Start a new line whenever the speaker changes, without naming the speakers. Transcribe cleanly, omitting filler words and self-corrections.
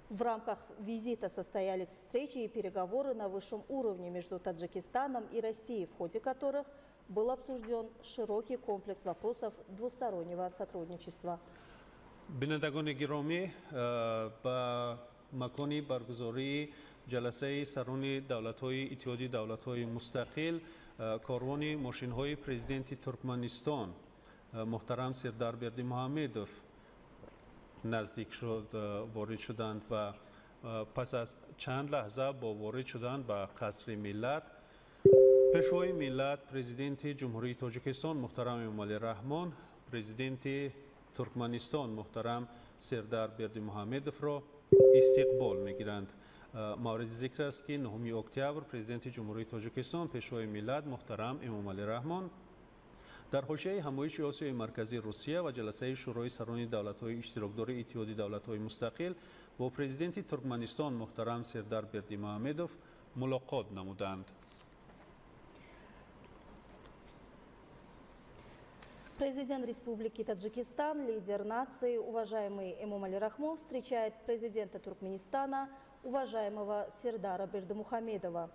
В рамках визита состоялись встречи и переговоры на высшем уровне между Таджикистаном и Россией, в ходе которых был обсужден широкий комплекс вопросов двустороннего сотрудничества.
Бинандагони гиромӣ, ба макони баргузории ҷаласаи сарони давлатҳои Иттиҳоди давлатҳои мустақил корвони мошинҳои президенти Туркманистон муҳтарам Сердар Бердимуҳаммедов наздик шуд, ворид шуданд ва пас аз чанд лаҳза бо ворид шудан ба Қасри Миллат Пешвои миллат, Президенти Ҷумҳурии Тоҷикистон муҳтарам Эмомалӣ Раҳмон президенти Туркманистон муҳтарам Сердар Бердимуҳаммедовро истиқбол мегиранд. Мавриди зикр аст, ки 9 октябр Президенти Ҷумҳурии Тоҷикистон, Пешвои миллат муҳтарам Эмомалӣ Раҳмон дар ҳошияи ҳамоиши Осиёи Марказӣ Русия ва ҷаласаи Шӯрои сарони давлатҳои иштирокдори Иттиҳоди давлатҳои мустақил бо президенти Туркманистон муҳтарам Сердар Бердимуҳаммедов мулоқот намуданд.
Президент Республики Таджикистан, лидер нации, уважаемый Эмомали Рахмон, встречает президента Туркменистана, уважаемого Сердара Бердымухамедова.